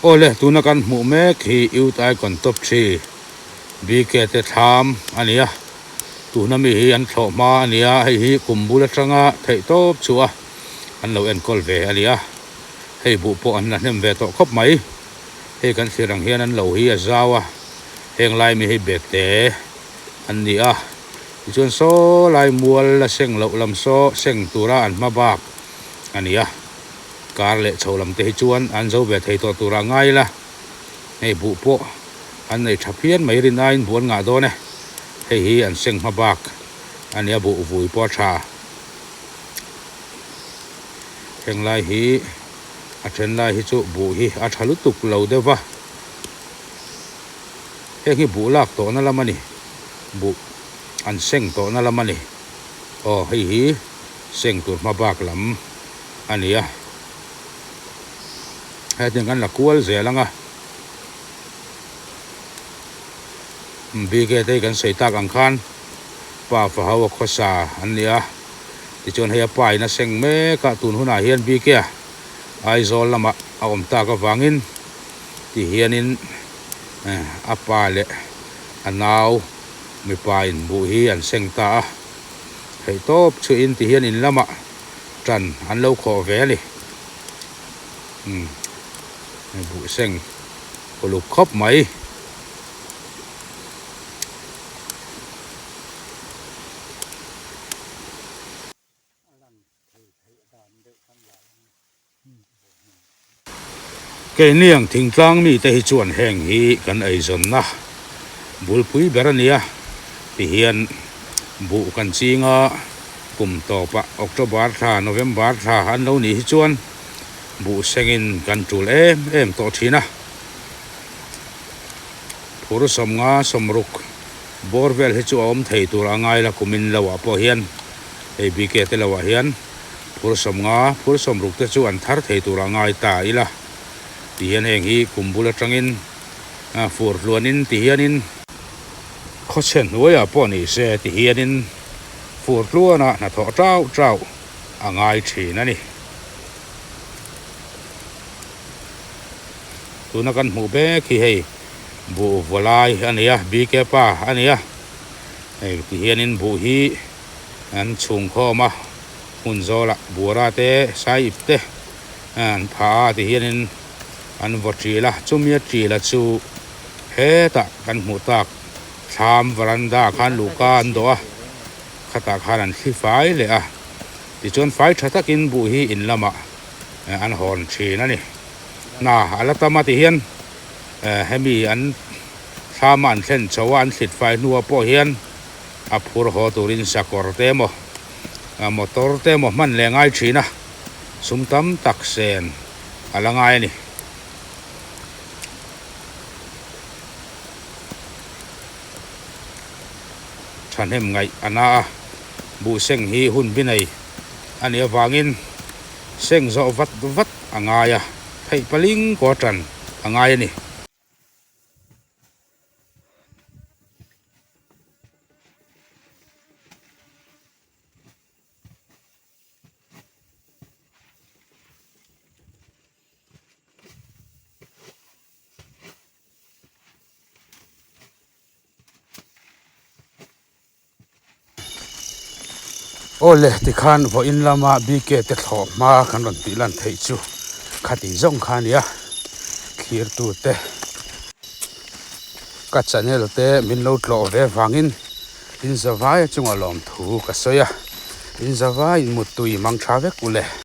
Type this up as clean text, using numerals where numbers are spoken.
Awle tuna kan hmuh mek hi Youth Icon Top 3 BK te thlam a ni a, tuna mi hi an thlawh hma a ni a, hei hi kum bul atanga theih tawp chu a an lo enkawl ve a ni a, hei buh pawh an la hnem ve tawh khawp mai, hei kan thlir ang hian an lo hi a zau a, heng lai mi hi bekte an ni a, tichuan saw lai mual la seng loh lam saw seng tura an hma bak a ni a. Kar leh chho lam te hi chuan an zo ve thei tawh turah ngai ila, hei buh pawh an nei tha phian mai rin aiin buh an ngah dawn e, hei hi an seng hma bak a nia buh vui pawh a tha. Heng lai hi a then lai hi chu buh hi a tha lutuk lo deuh va, heng hi buh lak tawhna lam a ni, buh an seng tawhna lam a ni, aw hei hi seng tur hma bak lam. a ni a, hetiang kan la kual zel ang a, BK te hi kan sawi tak ang khan pa fa ho a khawsa an ni a, tichuan hei a pa in a seng mek a, tun hunah hian BK a Aizawl lamah a awm tak avangin ti hianin a pa leh a nau mipa in buh hi an seng ta a, theihtawp chhuihin ti hian in lamah. Tan an lo khawh ve a ni. Umm buh seng uluk khawp mai. Keini ang thingtlang mite hi chuan heng hi kan eizawnna bulpui ber a nia tihian buh kan ching a, kum tawpah October thla, November thla an lo nih hi chuan buh sengin kan tul em em tawh thin a. Phur 50 60 bawr vel hi chu a awm thei tur a ngai la kumin loah pawh hian hei BK te loah hian. Phur 50, phur 60 te chu an thar thei turah ngai ta ila ti hian heng hi kum bul atangin fur hluanin ti hianin khawchhe hnuaiah pawh ni se ti hianin fur hluanah hnathawh tauh tauh a ngai thin a ni. Tuna kan hmuh mek hi hei buh vawlai a ni a, BK pa a ni a, hei ti hianin buh hi. An chhung khawm a, hmun zawlah buara te, sai ip te an phah a tihianin an vaw ṭil a, chumi a ṭil a chu hetah kan hmuh tak thlam varanda khan luhka an dawh a, khatah khan an thli fai leh a, tichuan fai ṭha takin buh hi in lamah an hawn ṭhin a ni. Hna a la tam a tihian hemi an thlama an thlen chho a, an thlit fai hnuah pawh hian. A phur haw turin sakawr te emaw motor te emaw hman leh ngai thin a, sum tam tak sen a la ngai a ni. Thahnem ngaih a na a, buh seng hi hun bi nei a nih avangin seng zawh vat vat a ngai a, theih paling kaw tan a ngai a ni. Aw le tikhan vawiin lama BK te thlawh hma kan rawn tih lan theih chu khati zawng kha a nia thlirtu te ka channel te min lo tlawh ve vangin in zavai chunga lawmthu ka sawi a in zavai in muttui mang tha vek u le.